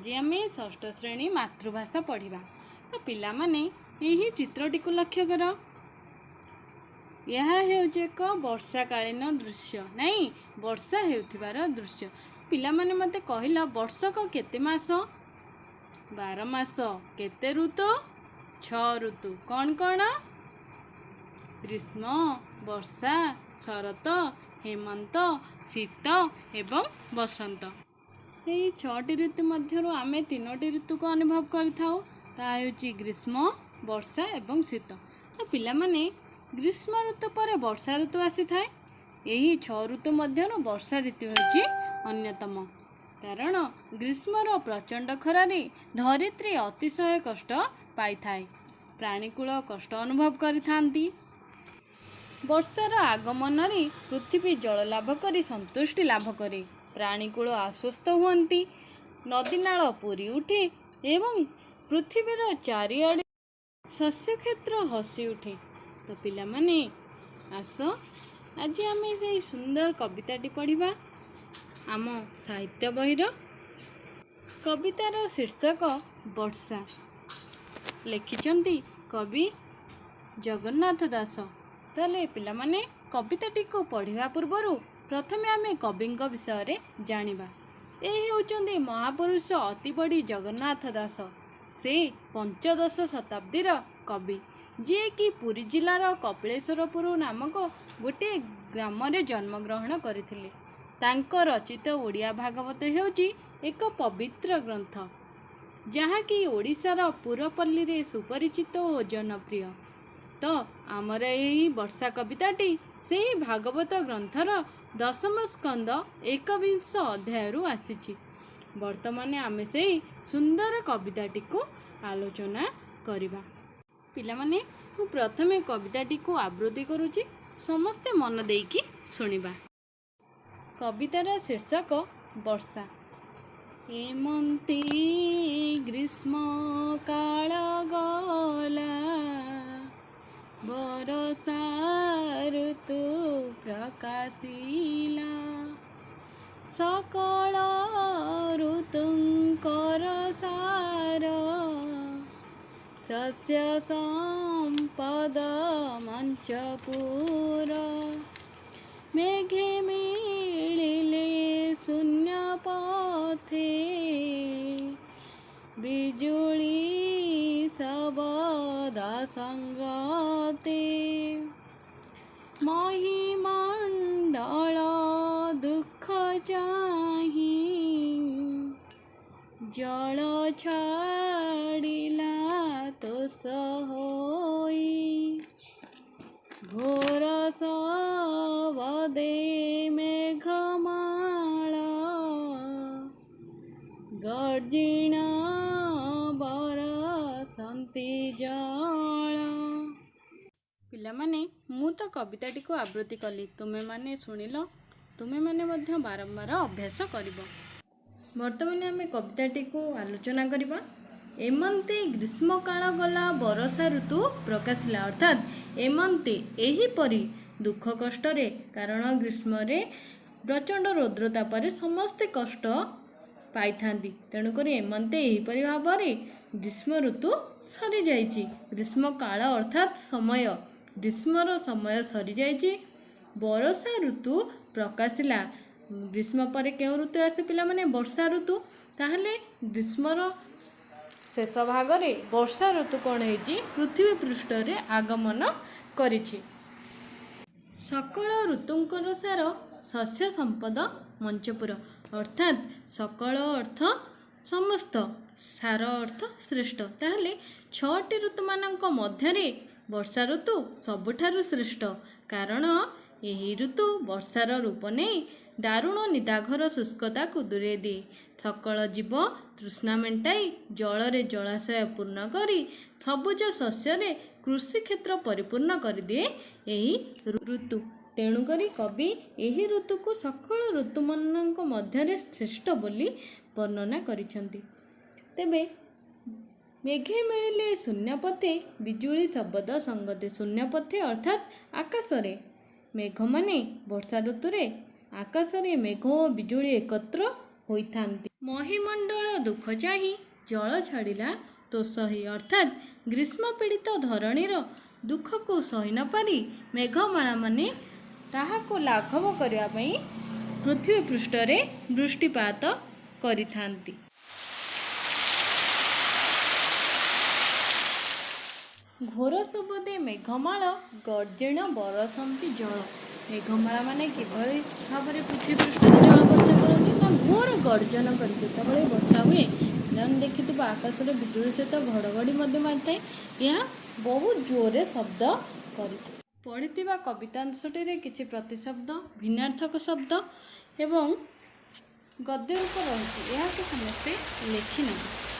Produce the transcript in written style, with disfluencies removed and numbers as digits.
ଆଜି ଆମେ ଷଷ୍ଠ ଶ୍ରେଣୀ ମାତୃଭାଷା ପଢ଼ିବା। ତ ପିଲାମାନେ, ଏହି ଚିତ୍ରଟିକୁ ଲକ୍ଷ୍ୟ କର। ଏହା ହେଉଛି ଏକ ବର୍ଷାକାଳୀନ ଦୃଶ୍ୟ, ନାଇଁ? ବର୍ଷା ହେଉଥିବାର ଦୃଶ୍ୟ। ପିଲାମାନେ, ମୋତେ କହିଲ, ବର୍ଷକ କେତେ ମାସ? 12 ମାସ। କେତେ ଋତୁ? ଛଅ ଋତୁ। କ'ଣ କ'ଣ? ଗ୍ରୀଷ୍ମ, ବର୍ଷା, ଶରତ, ହେମନ୍ତ, ଶୀତ ଏବଂ ବସନ୍ତ। ଏହି ଛଅଟି ଋତୁ ମଧ୍ୟରୁ ଆମେ ତିନୋଟି ଋତୁକୁ ଅନୁଭବ କରିଥାଉ। ତାହା ହେଉଛି ଗ୍ରୀଷ୍ମ, ବର୍ଷା ଏବଂ ଶୀତ। ତ ପିଲାମାନେ, ଗ୍ରୀଷ୍ମ ଋତୁ ପରେ ବର୍ଷା ଋତୁ ଆସିଥାଏ। ଏହି ଛଅ ଋତୁ ମଧ୍ୟରୁ ବର୍ଷା ଋତୁ ହେଉଛି ଅନ୍ୟତମ, କାରଣ ଗ୍ରୀଷ୍ମର ପ୍ରଚଣ୍ଡ ଖରାରେ ଧରିତ୍ରୀ ଅତିଶୟ କଷ୍ଟ ପାଇଥାଏ। ପ୍ରାଣୀକୁଳ କଷ୍ଟ ଅନୁଭବ କରିଥାନ୍ତି। ବର୍ଷାର ଆଗମନରେ ପୃଥିବୀ ଜଳ ଲାଭ କରି ସନ୍ତୁଷ୍ଟି ଲାଭ କରେ। ପ୍ରାଣୀକୁଳ ଆଶ୍ୱସ୍ତ ହୁଅନ୍ତି। ନଦୀନାଳ ପୁରି ଉଠେ ଏବଂ ପୃଥିବୀର ଚାରିଆଡ଼େ ଶସ୍ୟକ୍ଷେତ୍ର ହସି ଉଠେ। ତ ପିଲାମାନେ, ଆସ, ଆଜି ଆମେ ସେଇ ସୁନ୍ଦର କବିତାଟି ପଢ଼ିବା ଆମ ସାହିତ୍ୟ ବହିର। କବିତାର ଶୀର୍ଷକ ବର୍ଷା। ଲେଖିଛନ୍ତି କବି ଜଗନ୍ନାଥ ଦାସ। ତାହେଲେ ପିଲାମାନେ, କବିତାଟିକୁ ପଢ଼ିବା ପୂର୍ବରୁ ପ୍ରଥମେ ଆମେ କବିଙ୍କ ବିଷୟରେ ଜାଣିବା। ଏ ହେଉଛନ୍ତି ମହାପୁରୁଷ ଅତିବଡ଼ି ଜଗନ୍ନାଥ ଦାସ। ସେ ପଞ୍ଚଦଶ ଶତାବ୍ଦୀର କବି, ଯିଏକି ପୁରୀ ଜିଲ୍ଲାର କପିଳେଶ୍ୱରପୁର ନାମକ ଗୋଟିଏ ଗ୍ରାମରେ ଜନ୍ମଗ୍ରହଣ କରିଥିଲେ। ତାଙ୍କ ରଚିତ ଓଡ଼ିଆ ଭାଗବତ ହେଉଛି ଏକ ପବିତ୍ର ଗ୍ରନ୍ଥ, ଯାହାକି ଓଡ଼ିଶାର ପୁରପଲ୍ଲୀରେ ସୁପରିଚିତ ଓ ଜନପ୍ରିୟ। ତ ଆମର ଏହି ବର୍ଷା କବିତାଟି ସେହି ଭାଗବତ ଗ୍ରନ୍ଥର ଦଶମ ସ୍କନ୍ଦ ଏକବିଂଶ ଅଧ୍ୟାୟରୁ ଆସିଛି। ବର୍ତ୍ତମାନ ଆମେ ସେଇ ସୁନ୍ଦର କବିତାଟିକୁ ଆଲୋଚନା କରିବା। ପିଲାମାନେ, ମୁଁ ପ୍ରଥମେ କବିତାଟିକୁ ଆବୃତ୍ତି କରୁଛି। ସମସ୍ତେ ମନ ଦେଇକି ଶୁଣିବା। କବିତାର ଶୀର୍ଷକ ବର୍ଷା। ଏମନ୍ତେ ଗ୍ରୀଷ୍ମ କାଳ ଗଲା, ବରଷା ଋତୁ ପ୍ରକାଶିଲା। ସକଳ ଋତୁଙ୍କର ସାର, ଶସ୍ୟ ସମ୍ପଦ ମଞ୍ଚପୁର। ମେଘେ ମିଳିଲେ ଶୂନ୍ୟ ପଥେ, ବିଜୁଳି ଶବଦ ସଙ୍ଗତେ। ମହିମଣ୍ଡଳ ଦୁଃଖ ଚାହିଁ, ଜଳ ଛାଡ଼ିଲା ତୋଷ ହୋଇ। ଘୋର ଶବଦେ ମେଘମାଳା, ଗର୍ଜିଣ ବରଷନ୍ତି ଜଳ। ପିଲାମାନେ, ମୁଁ ତ କବିତାଟିକୁ ଆବୃତ୍ତି କଲି, ତୁମେମାନେ ଶୁଣିଲ। ତୁମେମାନେ ମଧ୍ୟ ବାରମ୍ବାର ଅଭ୍ୟାସ କରିବ। ବର୍ତ୍ତମାନ ଆମେ କବିତାଟିକୁ ଆଲୋଚନା କରିବା। ଏମନ୍ତେ ଗ୍ରୀଷ୍ମକାଳ ଗଲା, ବରଷା ଋତୁ ପ୍ରକାଶିଲା। ଅର୍ଥାତ୍ ଏମନ୍ତେ, ଏହିପରି ଦୁଃଖ କଷ୍ଟରେ, କାରଣ ଗ୍ରୀଷ୍ମରେ ପ୍ରଚଣ୍ଡ ରୌଦ୍ରତାପରେ ସମସ୍ତେ କଷ୍ଟ ପାଇଥାନ୍ତି। ତେଣୁକରି ଏମନ୍ତେ, ଏହିପରି ଭାବରେ ଗ୍ରୀଷ୍ମ ଋତୁ ସରିଯାଇଛି। ଗ୍ରୀଷ୍ମ କାଳ ଅର୍ଥାତ୍ ସମୟ। ଗ୍ରୀଷ୍ମର ସମୟ ସରିଯାଇଛି। ବରଷା ଋତୁ ପ୍ରକାଶିଲା। ଗ୍ରୀଷ୍ମ ପରେ କେଉଁ ଋତୁ ଆସେ ପିଲାମାନେ? ବର୍ଷା ଋତୁ। ତାହେଲେ ଗ୍ରୀଷ୍ମର ଶେଷ ଭାଗରେ ବର୍ଷା ଋତୁ କ'ଣ ହେଇଛି? ପୃଥିବୀ ପୃଷ୍ଠରେ ଆଗମନ କରିଛି। ସକଳ ଋତୁଙ୍କର ସାର, ଶସ୍ୟ ସମ୍ପଦ ମଞ୍ଚପୁର। ଅର୍ଥାତ୍ ସକଳ ଅର୍ଥ ସମସ୍ତ, ସାର ଅର୍ଥ ଶ୍ରେଷ୍ଠ। ତାହେଲେ ଛଅଟି ଋତୁମାନଙ୍କ ମଧ୍ୟରେ ବର୍ଷା ଋତୁ ସବୁଠାରୁ ଶ୍ରେଷ୍ଠ, କାରଣ ଏହି ଋତୁ ବର୍ଷାର ରୂପ ନେଇ ଦାରୁଣ ନିଦାଘର ଶୁଷ୍କତାକୁ ଦୂରେଇ ଦିଏ। ସକଳ ଜୀବ ତୃଷ୍ଣା ମେଣ୍ଟାଇ, ଜଳରେ ଜଳାଶୟ ପୂର୍ଣ୍ଣ କରି, ସବୁଜ ଶସ୍ୟରେ କୃଷିକ୍ଷେତ୍ର ପରିପୂର୍ଣ୍ଣ କରିଦିଏ ଏହି ଋତୁ। ତେଣୁକରି କବି ଏହି ଋତୁକୁ ସକଳ ଋତୁମାନଙ୍କ ମଧ୍ୟରେ ଶ୍ରେଷ୍ଠ ବୋଲି ବର୍ଣ୍ଣନା କରିଛନ୍ତି। ତେବେ ମେଘେ ମିଳିଲେ ଶୂନ୍ୟ ପଥେ, ବିଜୁଳି ଶବଦ ସଙ୍ଗତେ। ଶୂନ୍ୟ ପଥେ ଅର୍ଥାତ୍ ଆକାଶରେ ମେଘମାନେ, ବର୍ଷା ଋତୁରେ ଆକାଶରେ ମେଘ ଓ ବିଜୁଳି ଏକତ୍ର ହୋଇଥାନ୍ତି। ମହିମଣ୍ଡଳ ଦୁଃଖ ଚାହିଁ ଜଳ ଛାଡ଼ିଲା ତୋଷ ହେଇ। ଅର୍ଥାତ୍ ଗ୍ରୀଷ୍ମ ପୀଡ଼ିତ ଧରଣୀର ଦୁଃଖକୁ ସହି ନପାରି ମେଘମାଳାମାନେ ତାହାକୁ ଲାଘବ କରିବା ପାଇଁ ପୃଥିବୀ ପୃଷ୍ଠରେ ବୃଷ୍ଟିପାତ କରିଥାନ୍ତି। ଘୋର ଶବଦେ ମେଘମାଳ ଗର୍ଜିଣ ବରସନ୍ତି ଜଳ। ମେଘମାଳା ମାନେ କିଭଳି ଭାବରେ ପୃଥିବୀ ପୃଷ୍ଠରେ ଜଳ ବର୍ଷା କରନ୍ତି ନା ଘୋର ଗର୍ଜନ କରି। ଯେତେବେଳେ ବର୍ଷା ହୁଏ, ପିଲାମାନେ ଦେଖିଥିବ ଆକାଶରେ ବିଜୁଳି ସହିତ ଘଡ଼ଘଡ଼ି ମଧ୍ୟ ମାରିଥାଏ। ଏହା ବହୁତ ଜୋରରେ ଶବ୍ଦ କରିଥାଏ। ପଢ଼ିଥିବା କବିତାଂଶଟିରେ କିଛି ପ୍ରତିଶବ୍ଦ, ଭିନ୍ନାର୍ଥକ ଶବ୍ଦ ଏବଂ ଗଦ୍ୟ ରୂପ ରହିଛି। ଏହାକୁ ସମସ୍ତେ ଲେଖିନେବେ।